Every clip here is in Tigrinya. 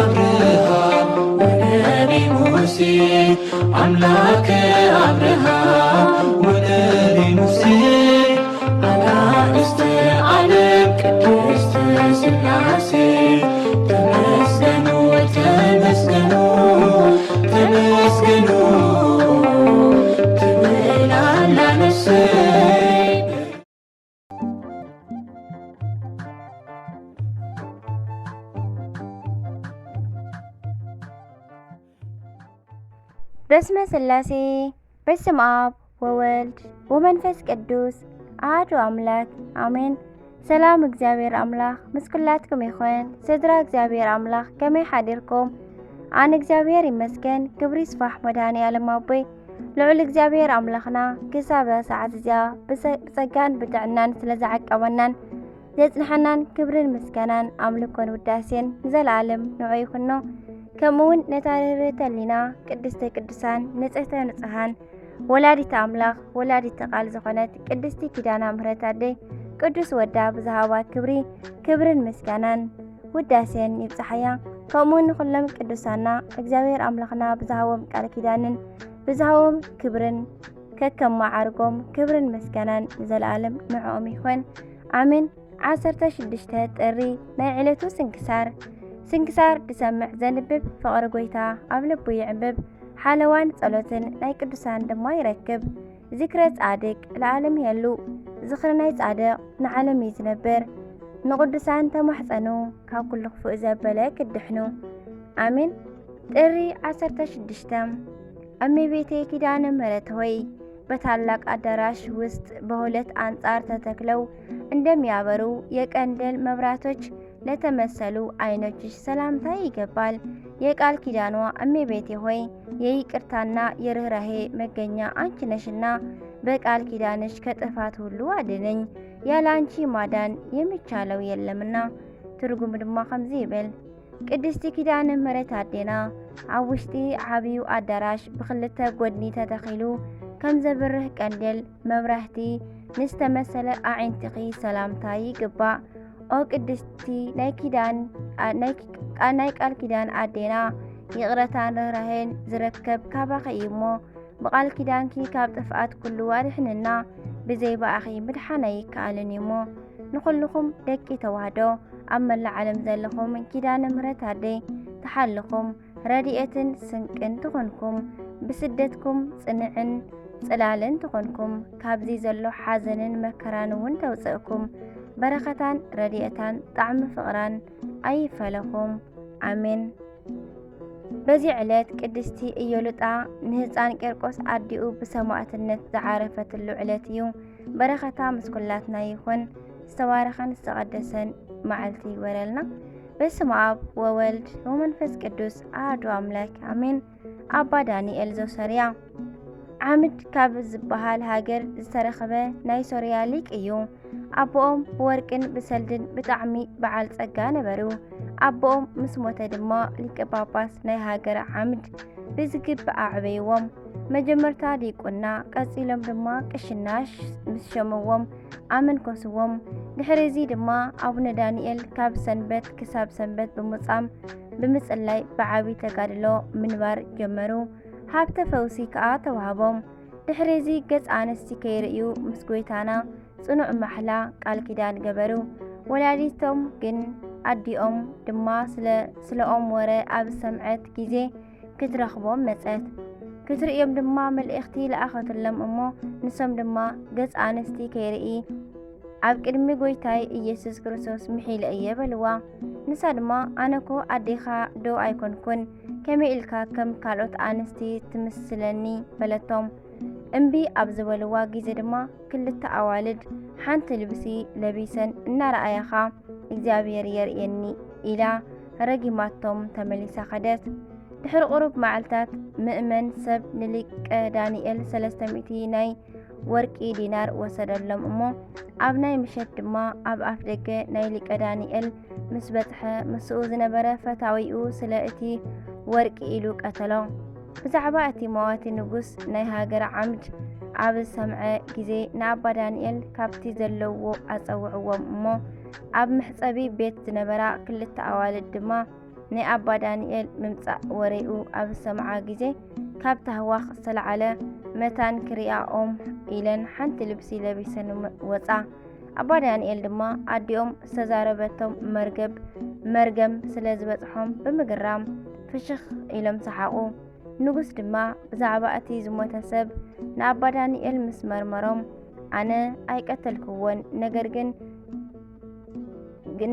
አብርሃም ወነቢ ሙሴ፣ አምላከ አብርሃም ወነቢ ሙሴ፣ አናእስተ ዓለም ቅድስት ሥላሴ፣ ተመስገኑ፣ ተመስገኑ፣ ተመስገኑ ትብል ኣላ ነፍሰይ። በስመ ሥላሴ፣ በስመ አብ ወወልድ ወመንፈስ ቅዱስ አሐዱ አምላክ አሜን። ሰላም እግዚኣብሔር ኣምላኽ ምስ ኩላትኩም ይኹን። ስድራ እግዚኣብሔር ኣምላኽ ከመይ ሓዲርኩም? ኣነ እግዚኣብሔር ይመስገን፣ ክብሪ ይስፋሕ መድኃኔ ዓለም ኣቦይ። ልዑል እግዚኣብሔር ኣምላኽና ክሳብ እዛ ሰዓት እዚኣ ብሰ-፣ ብጸጋን ብጥዕናን ስለ ዝዓቀበናን ዘጽንሐናን ክብርን ምስጋናን ኣምልኮን ውዳሴን ንዘለዓለም ንዑ ይኹኖ። ከምኡ እውን ነታ ርህርህተ ሕሊና ቅድስተ ቅዱሳን ንጽህተ ንጹሃን ወላዲተ ኣምላኽ ወላዲተ ቃል ዝኾነት ቅድስቲ ኪዳነ ምሕረት ኣደይ ቅዱስ ወዳ ብዝሃባ ክብሪ ክብርን ምስጋናን ውዳሴን ይብጽሓያ። ከምኡ እውን ንኹሎም ቅዱሳና እግዚኣብሔር ኣምላኽና ብዝሃቦም ቃል ኪዳንን ብዝሃቦም ክብርን ከከም መዓርጎም ክብርን ምስጋናን ንዘለዓለም ንዕኦም ይኹን። ኣሜን። ዓሰርተ ሽዱሽተ ጥሪ ናይ ዕለቱ ስንክሳር። ስንክሳር ዝሰምዕ ዘንብብ ፍቕሪ ጐይታ ኣብ ልቡ ይዕምብብ፣ ሓለዋን ጸሎትን ናይ ቅዱሳን ድማ ይረክብ። ዝክረ ጻድቅ ለዓለም ይሄሉ፣ ዝኽሪ ናይ ጻድቕ ንዓለም እዩ ዝነብር። ንቅዱሳን ተማሕጸኑ፣ ካብ ኩሉ ክፉእ ዘበለ ክትድሕኑ። ኣሜን። ጥሪ ዓሰርተ ሽዱሽተ። እመቤቴ ኪዳነ ምሕረት ሆይ፣ በታላቅ አዳራሽ ውስጥ በሁለት አንጻር ተተክለው እንደሚያበሩ የቀንደል መብራቶች ለተመሰሉ አይኖችሽ ሰላምታ ይገባል። የቃል ኪዳኗ እመቤቴ ሆይ፣ የይቅርታና የርኅራኄ መገኛ አንቺ ነሽና፣ በቃል ኪዳንሽ ከጥፋት ሁሉ አድነኝ። ያለ አንቺ ማዳን የሚቻለው የለምና። ትርጉም ድማ ከምዚ ይብል። ቅድስቲ ኪዳነ ምሕረት ኣዴና ኣብ ውሽጢ ዓብዩ ኣዳራሽ ብኽልተ ጐድኒ ተተኺሉ ከም ዘብርህ ቀንዴል መብራህቲ ንዝተመሰለ ኣዒንትኺ ሰላምታ ይግባእ። ኦ ቅድስቲ ናይ ኪዳን፣ ኣ-፣ ናይ ክ-፣ ቃ-፣ ናይ ቃል ኪዳን ኣዴና፣ ይቕረታን ርህራሄን ዝረከብ ካባኺ እዩ እሞ፣ ብቓል ኪዳንኪ ካብ ጥፍኣት ኩሉ ኣድሕንና፣ ብዘይ ብኣኺ ምድሓን ኣይከኣልን እዩ እሞ፣ ንኹልኹም ደቂ ተዋህዶ ኣብ መላእ ዓለም ዘለኹም ኪዳነ ምሕረት ኣደይ ትሓልኹም፣ ረድኤትን ስንቅን ትኹንኩም፣ ብስደትኩም ጽንዕን ጽላልን ትኹንኩም፣ ካብዚ ዘሎ ሓዘንን መከራን እውን ተውጽእኩም፣ በረኸታን ረድኤታን ጣዕሚ ፍቕራን ኣይፈለኹም። ኣሜን። በዚ ዕለት ቅድስቲ ኢዮሉጣ ንህፃን ቂርቆስ ኣዲኡ ብሰማእትነት ዝዓረፈትሉ ዕለት እዩ። በረኸታ ምስ ኩላትና ይኹን። ዝተባረኸን ዝተቐደሰን መዓልቲ ይግበረልና። በስመ አብ ወወልድ ወመንፈስ ቅዱስ አሐዱ አምላክ አሜን። አባ ዳንኤል ዘሶርያ። ዓምድ ካብ ዝበሃል ሃገር ዝተረኽበ ናይ ሶርያ ሊቅ እዩ። ኣቦኦም ብወርቅን ብሰልድን ብጣዕሚ በዓል ጸጋ ነበሩ። ኣቦኦም ምስ ሞተ ድማ ሊቀ ጳጳስ ናይ ሃገረ ዓምድ ብዝግባእ ኣዕበይዎም። መጀመርታ ዲቁና፣ ቀጺሎም ድማ ቅሽና ሽ-፣ ምስ ሸምዎም ኣመንኮስዎም። ድሕሪ እዚ ድማ ኣቡነ ዳንኤል ካብ ሰንበት ክሳብ ሰንበት ብምጻም ብምጽላይ ብዓቢ ተጋድሎ ምንባር ጀመሩ። ሃብተ ፈውሲ ከኣ ተዋህቦም። ድሕሪ እዚ ገጽ ኣንስቲ ከይርእዩ ምስ ጐይታና ጽኑዕ ማሕላ ቃል ኪዳን ገበሩ። ወላዲቶም ግን ኣዲኦም ድማ ስለ፣ ስለኦም ወረ ኣብ ዝሰምዐት ግዜ ክትረኽቦም መጸት። ክትርእዮም ድማ መልእኽቲ ለኣኸትሎም እሞ ንሶም ድማ ገጽ ኣንስቲ ከይርኢ ኣብ ቅድሚ ጐይታይ ኢየሱስ ክርስቶስ ምሒለ እየ በልዋ። ንሳ ድማ ኣነኮ ኣዴኻ ዶ ኣይኮንኩን? ከመይ ኢልካ ከም ካልኦት ኣንስቲ ትምስለኒ? በለቶም። እምቢ ኣብ ዝበልዋ ግዜ ድማ ክልተ ኣዋልድ ሓንቲ ልብሲ ለቢሰን እናረኣያኻ እግዚኣብሔር የርእየኒ ኢላ ረጊማቶም ተመሊሳ ኸደት። ድሕሪ ቁሩብ መዓልታት ምእመን ሰብ ንሊቀ ዳንኤል ሰለስተ ሚእቲ ናይ ወርቂ ዲናር ወሰደሎም እሞ ኣብ ናይ ምሸት ድማ ኣብ ኣፍ ደገ ናይ ሊቀ ዳንኤል ምስ በጽሐ ምስኡ ዝነበረ ፈታዊኡ ስለ እቲ ወርቂ ኢሉ ቀተሎ። ብዛዕባ እቲ መዋቲ ንጉስ ናይ ሃገረ ዓምድ ኣብ ዝሰምዐ ግዜ ንኣባ ዳንኤል ካብቲ ዘለውዎ ኣጸውዕዎም እሞ ኣብ መሕጸቢ ቤት ዝነበራ ክልተ ኣዋልድ ድማ ናይ ኣባ ዳንኤል ምምጻእ ወሬኡ ኣብ ዝሰምዓ ግዜ፣ ካብ ታህዋኽ ዝተላዓለ መታን ክሪኣኦም ኢለን ሓንቲ ልብሲ ለቢሰን ወጻ። ኣባ ዳንኤል ድማ ኣዲኦም ዝተዛረበቶም መርገብ መርገም ስለ ዝበጽሖም ብምግራም ፍሽኽ ኢሎም ሰሓቑ። ንጉስ ድማ ብዛዕባ እቲ ዝሞተ ሰብ ንኣባ ዳንኤል ምስ መርመሮም፣ ኣነ ኣይቀተልክዎን፣ ነገር ግን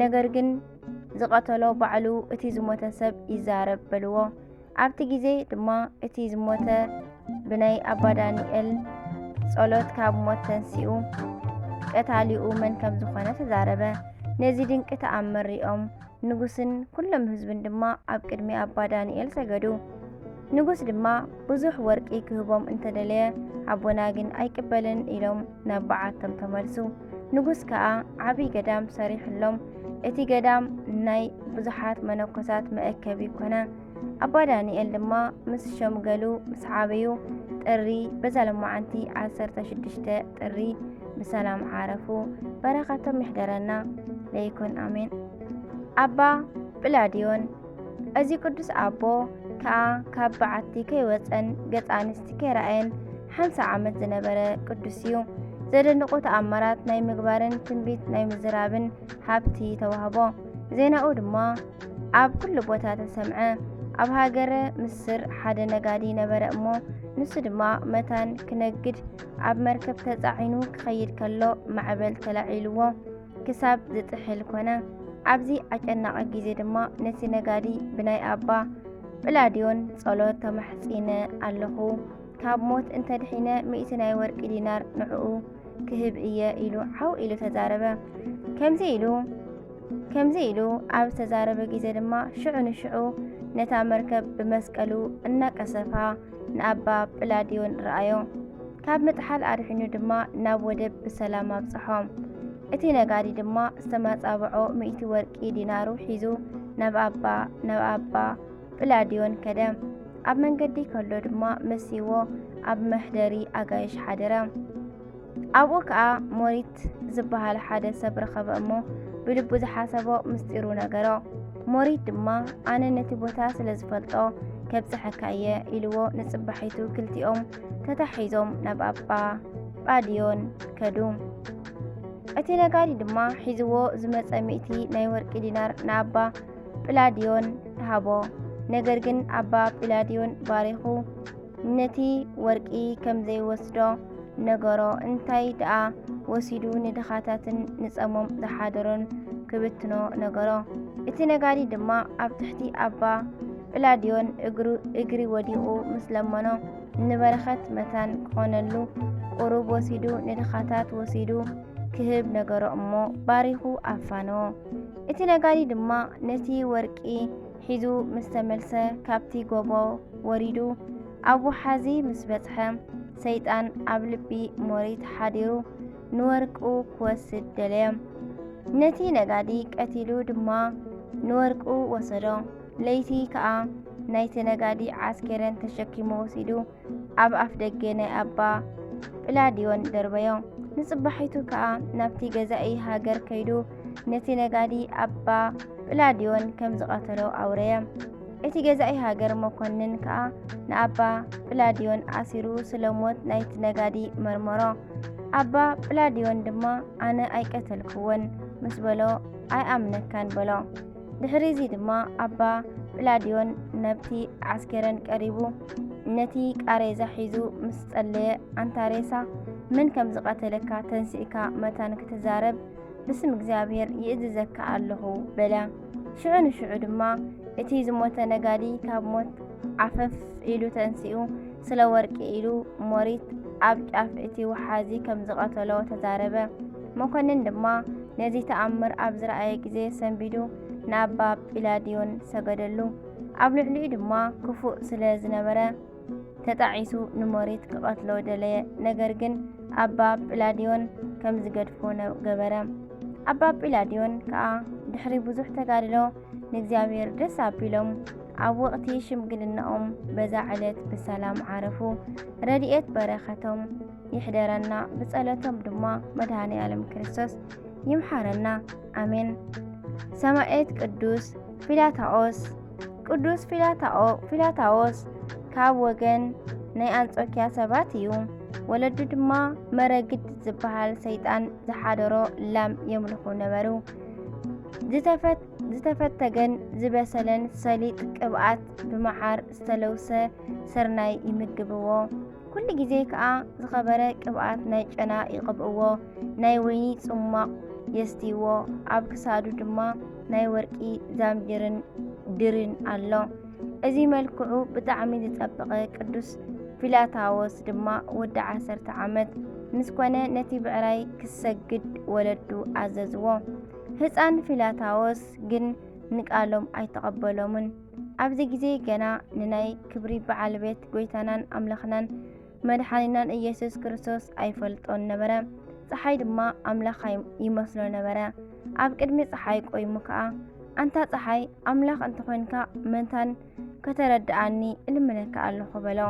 ነገር ግን ዝቐተሎ ባዕሉ እቲ ዝሞተ ሰብ ይዛረብ በልዎ። ኣብቲ ግዜ ድማ እቲ ዝሞተ ብናይ ኣባ ዳንኤል ጸሎት ካብ ሞት ተንሲኡ፣ ቀታሊኡ መን ከም ዝኾነ ተዛረበ። ነዚ ድንቂ ተኣምር ሪኦም ንጉስን ኩሎም ህዝብን ድማ ኣብ ቅድሚ ኣባ ዳንኤል ሰገዱ። ንጉስ ድማ ብዙሕ ወርቂ ክህቦም እንተደለየ፣ ኣቦና ግን ኣይቅበልን ኢሎም ናብ በዓቶም ተመልሱ። ንጉስ ከኣ ዓቢ ገዳም ሰሪሕሎም። እቲ ገዳም ናይ ብዙሓት መነኮሳት መእከቢ ኮነ። ኣባ ዳንኤል ድማ ምስ ሸምገሉ ምስ ዓበዩ ጥሪ በዛ ለማዓንቲ ዓሰርተ ሽዱሽተ ጥሪ ብሰላም ዓረፉ። በረኸቶም ይሕደረና ለይኩን ኣሜን። ኣባ ጵላድዮን። እዚ ቅዱስ ኣቦ ከኣ ካብ በዓቲ ከይወጸን ገጽ ኣንስቲ ከይረኣየን ሓምሳ ዓመት ዝነበረ ቅዱስ እዩ። ዘደንቑ ተኣምራት ናይ ምግባርን ትንቢት ናይ ምዝራብን ሃብቲ ተዋህቦ። ዜናኡ ድማ ኣብ ኩሉ ቦታ ተሰምዐ። ኣብ ሃገረ ምስር ሓደ ነጋዲ ነበረ እሞ፣ ንሱ ድማ መታን ክነግድ ኣብ መርከብ ተጻዒኑ ክኸይድ ከሎ ማዕበል ተላዒልዎ ክሳብ ዝጥሕል ኮነ። ኣብዚ ኣጨናቒ ግዜ ድማ ነቲ ነጋዲ ብናይ ኣባ ጵላድዮን ጸሎት ተማሕጺነ ኣለኹ፣ ካብ ሞት እንተድሒነ ሚእቲ ናይ ወርቂ ዲናር ንዕኡ ክህብ እየ ኢሉ ዓው ኢሉ ተዛረበ። ከምዚ ኢሉ ከምዚ ኢሉ ኣብ ዝተዛረበ ግዜ ድማ ሽዑ ንሽዑ ነታ መርከብ ብመስቀሉ እናቀሰፋ ንኣባ ጵላድዮን ረኣዮ። ካብ ምጥሓል ኣድሒኑ ድማ ናብ ወደብ ብሰላም ኣብጽሖ። እቲ ነጋዲ ድማ ዝተመጻብዖ ሚእቲ ወርቂ ዲናሩ ሒዙ ናብ ኣባ ናብ ኣባ ጵላድዮን ከደ። ኣብ መንገዲ ከሎ ድማ መሲዎ ኣብ መሕደሪ ኣጋይሽ ሓደረ። ኣብኡ ከኣ ሞሪት ዝበሃል ሓደ ሰብ ረኸበ እሞ ብልቡ ዝሓሰቦ ምስጢሩ ነገሮ። ሞሪት ድማ ኣነ ነቲ ቦታ ስለ ዝፈልጦ ከብጽሐካ እየ ኢልዎ ንጽባሒቱ ክልቲኦም ተታሒዞም ናብ ኣባ ጳድዮን ከዱ። እቲ ነጋዲ ድማ ሒዝዎ ዝመጸ ሚእቲ ናይ ወርቂ ዲናር ንኣባ ጲላድዮን ሃቦ። ነገር ግን ኣባ ጲላድዮን ባሪኹ ነቲ ወርቂ ከም ዘይወስዶ ነገሮ፣ እንታይ ደኣ ወሲዱ ንድኻታትን ንጸሞም ዝሓደሮን ክብትኖ ነገሮ። እቲ ነጋዲ ድማ ኣብ ትሕቲ ኣባ ጲላድዮን እግሪ ወዲቑ ምስ ለመኖ፣ ንበረኸት መታን ክኾነሉ ቁሩብ ወሲዱ ንድኻታት ወሲዱ ክህብ ነገሮ እሞ ባሪኹ ኣፋነዎ። እቲ ነጋዲ ድማ ነቲ ወርቂ ሒዙ ምስ ተመልሰ፣ ካብቲ ጎቦ ወሪዱ ኣብ ወሓዚ ምስ በጽሐ፣ ሰይጣን ኣብ ልቢ ሞሪት ሓዲሩ ንወርቁ ክወስድ ደለየ። ነቲ ነጋዲ ቀቲሉ ድማ ንወርቁ ወሰዶ። ለይቲ ከኣ ናይቲ ነጋዲ ዓስኬረን ተሸኪሙ ወሲዱ ኣብ ኣፍደገ ናይ ኣባ ጲላድዮን ደርበዮ። ንጽባሒቱ ከኣ ናብቲ ገዛኢ ሃገር ከይዱ ነቲ ነጋዲ ኣባ ጲላድዮን ከም ዝቐተሎ ኣውረየ። እቲ ገዛኢ ሃገር መኮንን ከኣ ንኣባ ጲላድዮን ኣሲሩ ስለ ሞት ናይቲ ነጋዲ መርመሮ። ኣባ ጲላድዮን ድማ ኣነ ኣይቀተልክዎን ምስ በሎ ኣይኣምነካን በሎ። ድሕሪ እዚ ድማ ኣባ ጲላድዮን ናብቲ ዓስኬረን ቀሪቡ ነቲ ቃሬዛ ሒዙ ምስ ጸለየ፣ ኣንታ ሬሳ፣ መን ከም ዝቐተለካ ተንሲእካ መታን ክትዛረብ ብስም እግዚኣብሔር ይእዝዘካ ኣለኹ በለ። ሽዑ ንሽዑ ድማ እቲ ዝሞተ ነጋዲ ካብ ሞት ዓፈፍ ኢሉ ተንሲኡ፣ ስለ ወርቂ ኢሉ ሞሪት ኣብ ጫፍ እቲ ወሓዚ ከም ዝቐተሎ ተዛረበ። መኮንን ድማ ነዚ ተኣምር ኣብ ዝረኣየ ግዜ ሰንቢዱ ንኣባ ጲላድዮን ሰገደሉ። ኣብ ልዕሊኡ ድማ ክፉእ ስለ ዝነበረ ተጣዒሱ ንሞሪት ክቐትሎ ደለየ። ነገር ግን ኣባ ጲላድዮን ከም ዝገድፎ ገበረ። ኣባ ጲላድዮን ከኣ ድሕሪ ብዙሕ ተጋድሎ ንእግዚኣብሔር ደስ ኣቢሎም ኣብ ወቕቲ ሽምግልናኦም በዛ ዕለት ብሰላም ዓረፉ። ረድኤት በረኸቶም ይሕደረና፣ ብጸሎቶም ድማ መድኃኔ ዓለም ክርስቶስ ይምሓረና። ኣሜን። ሰማዕት ቅዱስ ፊላታኦስ። ቅዱስ ፊላታኦ-፣ ፊላታዎስ ካብ ወገን ናይ ኣንጾኪያ ሰባት እዩ። ወለዱ ድማ መረግድ ዝበሃል ሰይጣን ዝሓደሮ ላም የምልኹ ነበሩ። ዝተፈት-፣ ዝተፈተገን ዝበሰለን ሰሊጥ ቅብኣት ብመዓር ዝተለውሰ ስርናይ ይምግብዎ። ኩሉ ግዜ ከኣ ዝኸበረ ቅብኣት ናይ ጨና ይቕብእዎ፣ ናይ ወይኒ ጽሟቕ የስትይዎ፣ ኣብ ክሳዱ ድማ ናይ ወርቂ ዛምጅርን ድርን ኣሎ። እዚ መልክዑ ብጣዕሚ ዝጸበቐ ቅዱስ ፊላታዎስ ድማ ወዲ ዓሰርተ ዓመት ምስ ኮነ ነቲ ብዕራይ ክሰግድ ወለዱ ኣዘዝዎ። ህጻን ፊላታዎስ ግን ንቃሎም ኣይተቐበሎምን። ኣብዚ ግዜ ገና ንናይ ክብሪ በዓል ቤት ጎይታናን ኣምላኽናን መድሓኒናን ኢየሱስ ክርስቶስ ኣይፈልጦን ነበረ። ጸሓይ ድማ ኣምላኽ ኣይ-፣ ይመስሎ ነበረ። ኣብ ቅድሚ ጸሓይ ቆይሙ ከኣ፣ "ኣንታ ጸሓይ፣ ኣምላኽ እንተኾንካ መታን ከተረድኣኒ እልምነካ ኣለኹ" በሎ።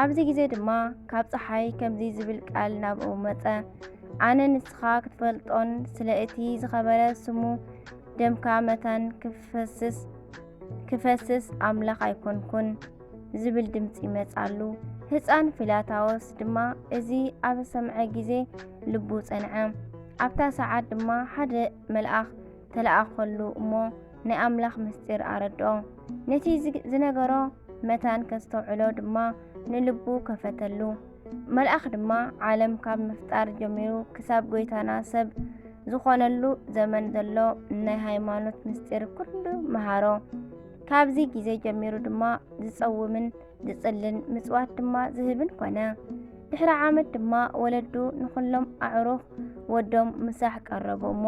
ኣብዚ ግዜ ድማ ካብ ጸሓይ ከምዚ ዝብል ቃል ናብኡ መጸ፣ "ኣነ ንስኻ ክትፈልጦን ስለ እቲ ዝኸበረ ስሙ ደምካ መታን ክፈስስ፣ ክፈስስ ኣምላኽ ኣይኮንኩን" ዝብል ድምጺ መጻሉ። ህጻን ፊላታዎስ ድማ እዚ ኣብ ሰምዐ ግዜ ልቡ ጸንዐ። ኣብታ ሰዓት ድማ ሓደ መልኣኽ ተለኣኸሉ እሞ ናይ ኣምላኽ ምስጢር ኣረድኦ። ነቲ ዝግ-፣ ዝነገሮ መታን ከስተውዕሎ ድማ ንልቡ ከፈተሉ። መልኣኽ ድማ ዓለም ካብ ምፍጣር ጀሚሩ ክሳብ ጎይታና ሰብ ዝኾነሉ ዘመን ዘሎ ናይ ሃይማኖት ምስጢር ኩሉ መሃሮ። ካብዚ ግዜ ጀሚሩ ድማ ዝጸውምን ዝጽልን ምጽዋት ድማ ዝህብን ኮነ። ድሕሪ ዓመት ድማ ወለዱ ንኹሎም ኣዕሩኽ ወዶም ምሳሕ ቀረቡ እሞ፣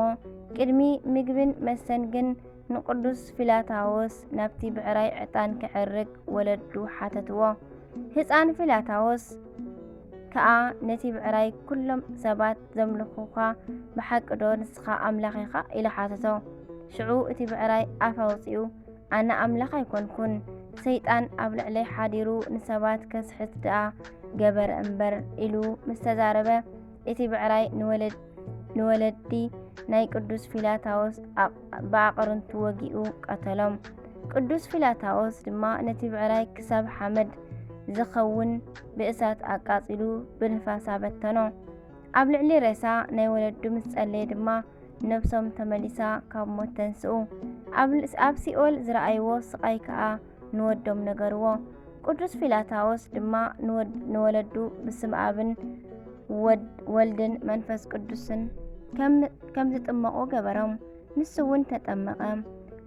ቅድሚ ምግብን መስተን ግን ንቅዱስ ፊላታዎስ ናብቲ ብዕራይ ዕጣን ከዕርግ ወለዱ ሓተትዎ። ህጻን ፊላታዎስ ከኣ ነቲ ብዕራይ፣ "ኩሎም ሰባት ዘምልኹኻ ብሓቂ ዶ ንስኻ ኣምላኽ ኢኻ?" ኢሉ ሓተቶ። ሽዑ እቲ ብዕራይ ኣፍ ኣውጺኡ፣ "ኣነ ኣምላኽ ኣይኮንኩን፣ ሰይጣን ኣብ ልዕለይ ሓዲሩ ንሰባት ከስሕት ደኣ ገበረ እምበር" ኢሉ ምስ ተዛረበ፣ እቲ ብዕራይ ንወለድ-፣ ንወለዲ ናይ ቅዱስ ፊላታዎስ ኣቕ-፣ ብኣቕርንቱ ወጊኡ ቀተሎም። ቅዱስ ፊላታዎስ ድማ ነቲ ብዕራይ ክሳብ ሓመድ ዝኸውን ብእሳት ኣቃጺሉ ብንፋስ ኣበተኖ። ኣብ ልዕሊ ሬሳ ናይ ወለዱ ምስ ጸለየ ድማ ነብሶም ተመሊሳ ካብ ሞት ተንስኡ። ኣብ ል-፣ ኣብ ሲኦል ዝረኣይዎ ስቓይ ከኣ ንወዶም ነገርዎ። ቅዱስ ፊላታዎስ ድማ ንወድ-፣ ንወለዱ ብስም ኣብን ወድ-፣ ወልድን መንፈስ ቅዱስን ከም፣ ከም ዝጥመቑ ገበሮም። ንሱ እውን ተጠመቐ።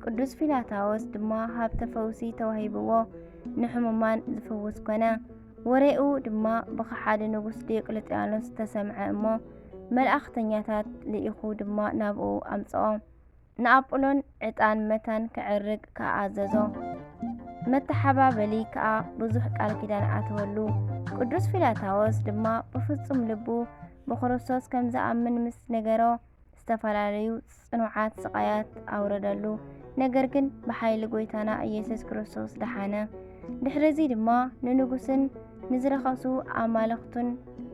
ቅዱስ ፊላታዎስ ድማ ሃብተ ፈውሲ ተዋሂብዎ፣ ንሕሙማን ዝፍውስ ኮነ። ወሬኡ ድማ ብኸሓዲ ንጉስ ዲዮቅልጥያኖስ ተሰምዐ እሞ፣ መልኣኽተኛታት ልኢኹ ድማ ናብኡ ኣምጽኦ። ንኣጵሎን ዕጣን መታን ከዕርግ ከኣ ኣዘዞ። መተሓባበሊ ከኣ ብዙሕ ቃል ኪዳን ኣተወሉ። ቅዱስ ፊላታዎስ ድማ ብፍጹም ልቡ ብክርስቶስ ከም ዝኣምን ምስ ነገሮ፣ ዝተፈላለዩ ጽኑዓት ስቓያት ኣውረደሉ። ነገር ግን ብሓይሊ ጎይታና ኢየሱስ ክርስቶስ ደሓነ። ድሕሪ እዚ ድማ ንንጉስን ንዝረኸሱ ኣማልኽቱን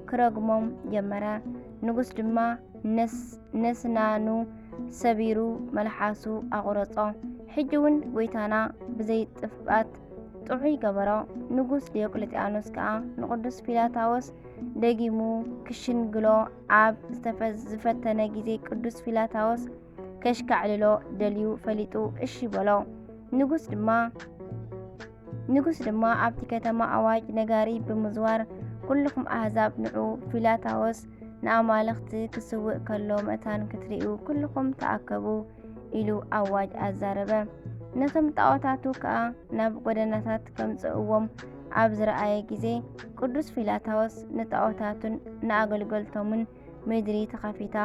ክረግሞም ጀመረ። ንጉስ ድማ ነስ-፣ ነስናኑ ሰቢሩ መልሓሱ ኣቑረጾ። ሕጂ እውን ጎይታና ብዘይጥፍኣት ጥዑይ ገበሮ። ንጉስ ዲዮቅልጥያኖስ ከኣ ንቅዱስ ፊላታዎስ ደጊሙ ክሽንግሎ ኣብ ዝተፈ-፣ ዝፈተነ ግዜ፣ ቅዱስ ፊላታዎስ ከሽካዕልሎ ደልዩ ፈሊጡ እሺ በሎ። ንጉስ ድማ፣ ንጉስ ድማ ኣብቲ ከተማ ኣዋጅ ነጋሪ ብምዝዋር፣ "ኩልኹም ኣህዛብ ንዑ፣ ፊላታዎስ ንኣማልኽቲ ክስውእ ከሎ መታን ክትርእዩ ኩልኹም ተኣከቡ" ኢሉ ኣዋጅ ኣዛረበ። ነቶም ጣዖታቱ ከኣ ናብ ጎደናታት ከምጽእዎም ኣብ ዝረኣየ ግዜ፣ ቅዱስ ፊላታዎስ ንጣዖታቱን ንኣገልገልቶምን ምድሪ ተኸፊታ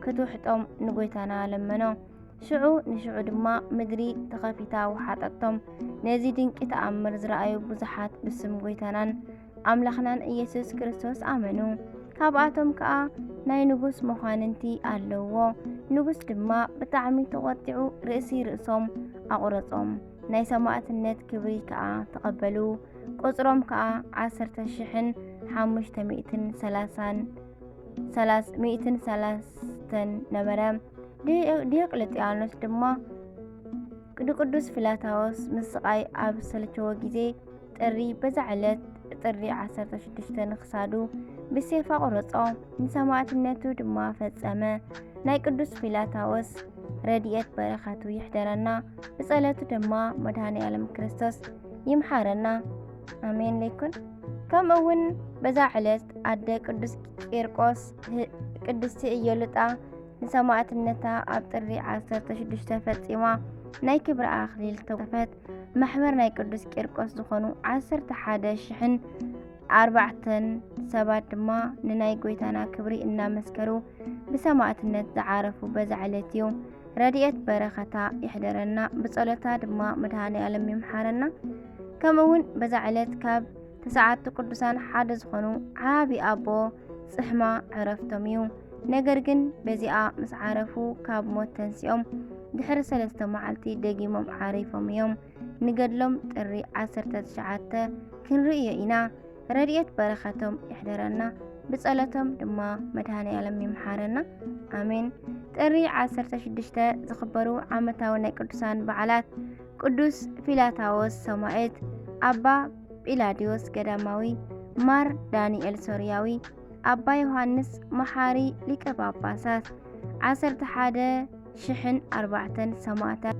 ክትውሕጦም ንጎይታና ለመኖ። ሽዑ ንሽዑ ድማ ምድሪ ተኸፊታ ወሓጠቶም። ነዚ ድንቂ ተኣምር ዝረኣዩ ብዙሓት ብስም ጎይታናን ኣምላኽናን ኢየሱስ ክርስቶስ ኣመኑ። ካብኣቶም ከኣ ናይ ንጉስ መኳንንቲ ኣለውዎ። ንጉስ ድማ ብጣዕሚ ተቖጢዑ ርእሲ ርእሶም ኣቑረጾም። ናይ ሰማእትነት ክብሪ ከኣ ተቐበሉ። ቁጽሮም ከኣ ዓሰርተ ሽሕን ሓሙሽተ ሚእትን ሰላሳን፣ ሰላስ-፣ ሚእትን ሰላስተን ነበረ። ዲ-፣ ዲዮቅልጥያኖስ ድማ ንቅዱስ ፊላታዎስ ምስቃይ ኣብ ሰለቸዎ ግዜ ጥሪ በዛ ዕለት ጥሪ ዓሰርተ ሽዱሽተ ንክሳዱ ብሴፍ ኣቑረጾ፣ ንሰማዕትነቱ ድማ ፈጸመ። ናይ ቅዱስ ፊላታዎስ ረድኤት በረኸቱ ይሕደረና፣ ብጸሎቱ ድማ መድኃኔ ዓለም ክርስቶስ ይምሓረና። ኣሜን ለይኩን። ከምኡ እውን በዛ ዕለት ኣደ ቅዱስ ቂርቆስ፣ ቅድስቲ ኢዮልጣ ንሰማዕትነታ ኣብ ጥሪ ዓሰርተ ሽዱሽተ ፈጺማ ናይ ክብሪ ኣኽሊል ተጎናጸፈት። ማሕበር ናይ ቅዱስ ቂርቆስ ዝኾኑ ዓሰርተ ሓደ ሽሕን ኣርባዕተን ሰባት ድማ ንናይ ጎይታና ክብሪ እናመስከሩ ብሰማዕትነት ዝዓረፉ በዛ ዕለት እዩ። ረድኤት በረኸታ ይሕደረና፣ ብጸሎታ ድማ መድኃኔ ዓለም ይምሓረና። ከምኡ እውን በዛ ዕለት ካብ ተስዓቱ ቅዱሳን ሓደ ዝኾኑ ዓቢ ኣቦ ጽሕማ ዕረፍቶም እዩ። ነገር ግን በዚኣ ምስ ዓረፉ ካብ ሞት ተንሲኦም ድሕሪ ሰለስተ መዓልቲ ደጊሞም ዓሪፎም እዮም። ንገድሎም ጥሪ ዓሰርተ ትሽዓተ ክንርእዮ ኢና። ረድኤት በረኸቶም ይሕደረና፣ ብጸሎቶም ድማ መድኃኔ ዓለም ይምሓረና። ኣሜን። ጥሪ ዓሰርተ ሽዱሽተ ዝኽበሩ ዓመታዊ ናይ ቅዱሳን በዓላት፣ ቅዱስ ፊላታዎስ ሰማዕት፣ ኣባ ጲላዲዮስ ገዳማዊ፣ ማር ዳንኤል ሶርያዊ፣ ኣባ ዮሃንስ መሓሪ ሊቀ ጳጳሳት። ዓሰርተ ሓደ ሽሕን ኣርባዕተን ሰማዕታት።